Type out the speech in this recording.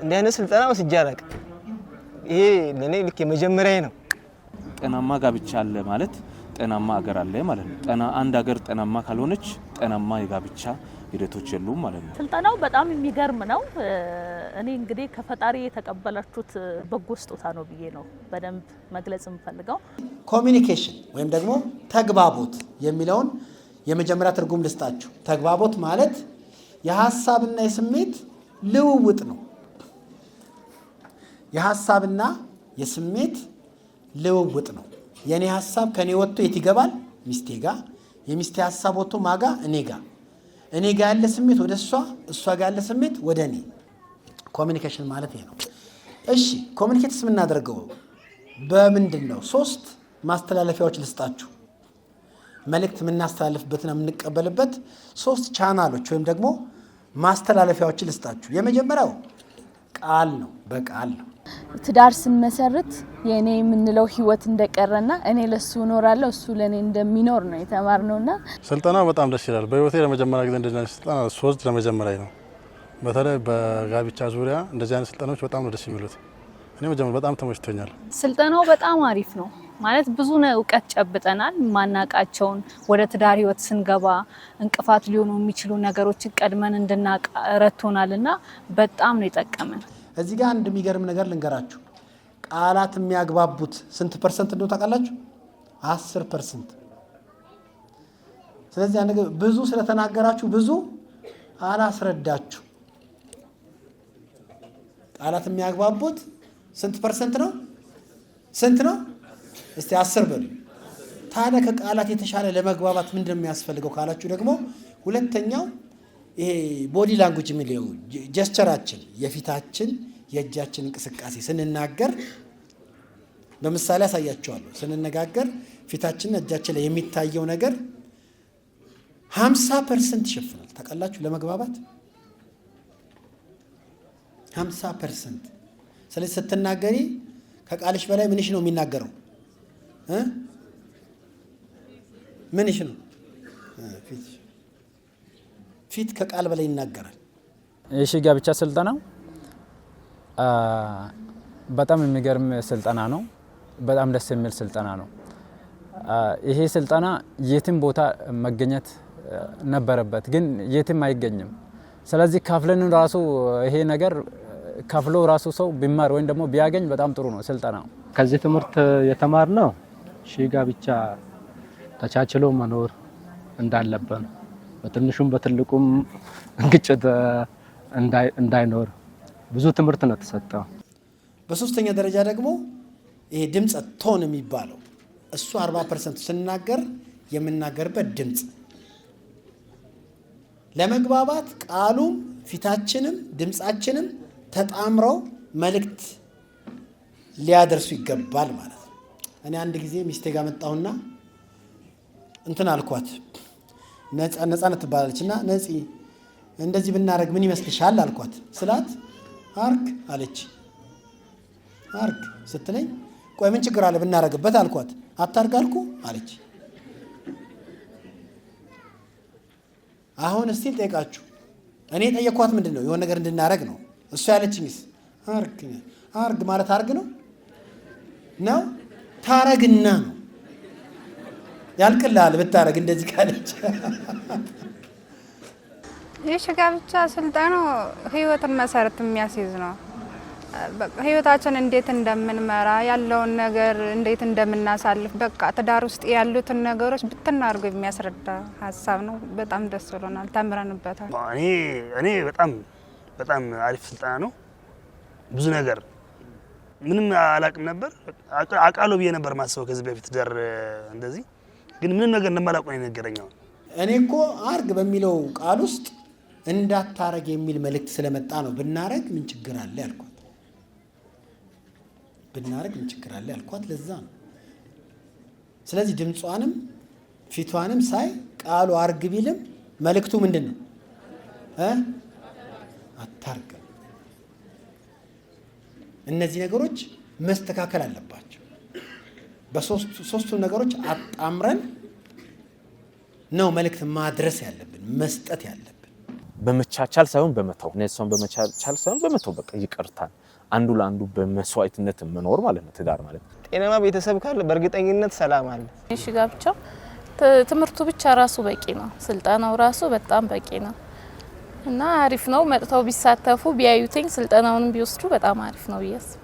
እንዲህ አይነት ስልጠና ወስጄ አላውቅም። ይሄ ለእኔ ልክ የመጀመሪያዬ ነው። ጤናማ ጋብቻ አለ ማለት ጤናማ አገር አለ ማለት ነው። አንድ አገር ጤናማ ካልሆነች ጤናማ የጋብቻ ሂደቶች የሉም ማለት ነው። ስልጠናው በጣም የሚገርም ነው። እኔ እንግዲህ ከፈጣሪ የተቀበላችሁት በጎ ስጦታ ነው ብዬ ነው በደንብ መግለጽ የምፈልገው። Communication ወይም ደግሞ ተግባቦት የሚለውን የመጀመሪያ ትርጉም ልስጣችሁ። ተግባቦት ማለት የሀሳብና የስሜት ልውውጥ ነው። የሀሳብና የስሜት ልውውጥ ነው። የእኔ ሀሳብ ከእኔ ወጥቶ የት ይገባል? ሚስቴ ጋ። የሚስቴ ሀሳብ ወጥቶ ማጋ? እኔ ጋ። እኔ ጋ ያለ ስሜት ወደ እሷ፣ እሷ ጋ ያለ ስሜት ወደ እኔ። Communication ማለት ይሄ ነው። እሺ፣ communicate ስ የምናደርገው በምንድን ነው? ሶስት ማስተላለፊያዎች ልስጣችሁ። መልእክት የምናስተላልፍበትና የምንቀበልበት ሶስት ቻናሎች ወይም ደግሞ ማስተላለፊያዎችን ልስጣችሁ። የመጀመሪያው ቃል ነው፣ በቃል ነው። ትዳር ስንመሰርት የእኔ የምንለው ህይወት እንደቀረና እኔ ለሱ እኖራለሁ እሱ ለእኔ እንደሚኖር ነው የተማርነውና። ስልጠናው በጣም ደስ ይላል። በህይወቴ ለመጀመሪያ ጊዜ እንደዚህ አይነት ስልጠና ስወስድ ለመጀመሪያ ነው። በተለይ በጋብቻ ዙሪያ እንደዚህ አይነት ስልጠናዎች በጣም ነው ደስ የሚሉት። እኔ መጀመሪያ በጣም ተመችቶኛል። ስልጠናው በጣም አሪፍ ነው። ማለት ብዙ እውቀት ጨብጠናል። ማናቃቸውን ወደ ትዳር ህይወት ስንገባ እንቅፋት ሊሆኑ የሚችሉ ነገሮችን ቀድመን እንድናቅ ረድቶናል እና በጣም ነው የጠቀመን። እዚህ ጋር አንድ የሚገርም ነገር ልንገራችሁ። ቃላት የሚያግባቡት ስንት percent እንደሆነ ታውቃላችሁ? 10%። ስለዚህ አንድ ነገር ብዙ ስለተናገራችሁ ብዙ አላስረዳችሁ። ቃላት የሚያግባቡት ስንት percent ነው? ስንት ነው? እስቲ 10 በሉ። ታዲያ ከቃላት የተሻለ ለመግባባት ምንድን ነው የሚያስፈልገው ካላችሁ ደግሞ ሁለተኛው ይሄ body language የሚለው gesture ኣችን፣ የፊታችን የእጃችን እንቅስቃሴ ስንናገር፣ በምሳሌ አሳያችኋለሁ። ስንነጋገር ፊታችንና እጃችን ላይ የሚታየው ነገር 50% ይሸፍናል። ታውቃላችሁ? ለመግባባት 50%። ስለዚህ ስትናገሪ ከቃልሽ በላይ ምንሽ ነው የሚናገረው? ምንሽ ነው? ፊትሽ። ፊት ከቃል በላይ ይናገራል። የሺ ጋብቻ ስልጠናው በጣም የሚገርም ስልጠና ነው። በጣም ደስ የሚል ስልጠና ነው። ይሄ ስልጠና የትም ቦታ መገኘት ነበረበት፣ ግን የትም አይገኝም። ስለዚህ ከፍለን ራሱ ይሄ ነገር ከፍሎ ራሱ ሰው ቢማር ወይም ደግሞ ቢያገኝ በጣም ጥሩ ነው ስልጠናው። ከዚህ ትምህርት የተማርነው ሺ ጋብቻ ተቻችሎ መኖር እንዳለብን፣ በትንሹም በትልቁም ግጭት እንዳይኖር ብዙ ትምህርት ነው የተሰጠው። በሶስተኛ ደረጃ ደግሞ ይሄ ድምፀ tone የሚባለው እሱ 40%፣ ስንናገር የምናገርበት ድምፅ። ለመግባባት ቃሉም ፊታችንም ድምፃችንም ተጣምረው መልእክት ሊያደርሱ ይገባል ማለት ነው። እኔ አንድ ጊዜ ሚስቴ ጋር መጣሁና እንትን አልኳት። ነፃነት ትባላለች እና ነፂ፣ እንደዚህ ብናደርግ ምን ይመስልሻል አልኳት። ስላት አርግ አለች። አርግ ስትለኝ ቆይ ምን ችግር አለ ብናረግበት አልኳት። አታርግ አልኩ አለች። አሁን እስቲ ልጠይቃችሁ። እኔ የጠየኳት ምንድን ነው? የሆነ ነገር እንድናረግ ነው። እሱ ያለችኝስ አርግ። አርግ ማለት አርግ ነው ነው ታረግና ነው ያልቅልሃል ብታረግ እንደዚህ ካለች። ይህ ጋብቻ ስልጠናው ህይወትን መሰረት የሚያስይዝ ነው። በቃ ህይወታችን እንዴት እንደምንመራ፣ ያለውን ነገር እንዴት እንደምናሳልፍ፣ በቃ ትዳር ውስጥ ያሉትን ነገሮች ብትን አድርጎ የሚያስረዳ ሀሳብ ነው። በጣም ደስ ብሎናል፣ ተምረንበታል። እኔ በጣም በጣም አሪፍ ስልጠና ነው። ብዙ ነገር ምንም አላቅም ነበር። አውቃለሁ ብዬ ነበር ማስበው ከዚህ በፊት ትዳር እንደዚህ፣ ግን ምንም ነገር እንደማላውቅ ነው የነገረኝ። አሁን እኔ እኮ አርግ በሚለው ቃል ውስጥ እንዳታረግ የሚል መልእክት ስለመጣ ነው ብናረግ ምን ችግር አለ ያልኳት። ብናረግ ምን ችግር አለ ያልኳት ለዛ ነው። ስለዚህ ድምጿንም ፊቷንም ሳይ ቃሉ አርግ ቢልም መልእክቱ ምንድን ነው? አታርግ። እነዚህ ነገሮች መስተካከል አለባቸው። በሶስቱ ነገሮች አጣምረን ነው መልእክት ማድረስ ያለብን፣ መስጠት ያለብን። በመቻቻል ሳይሆን በመተው፣ እሷን በመቻቻል ሳይሆን በመተው፣ በቃ ይቅርታን አንዱ ለአንዱ በመስዋዕትነት መኖር ማለት ነው ትዳር ማለት። ጤናማ ቤተሰብ ካለ በእርግጠኝነት ሰላም አለ። እሺ፣ ጋብቻ ትምህርቱ ብቻ ራሱ በቂ ነው። ስልጠናው ራሱ በጣም በቂ ነው እና አሪፍ ነው። መጥተው ቢሳተፉ፣ ቢያዩትኝ፣ ስልጠናውንም ቢወስዱ በጣም አሪፍ ነው ብዬ አስባለሁ።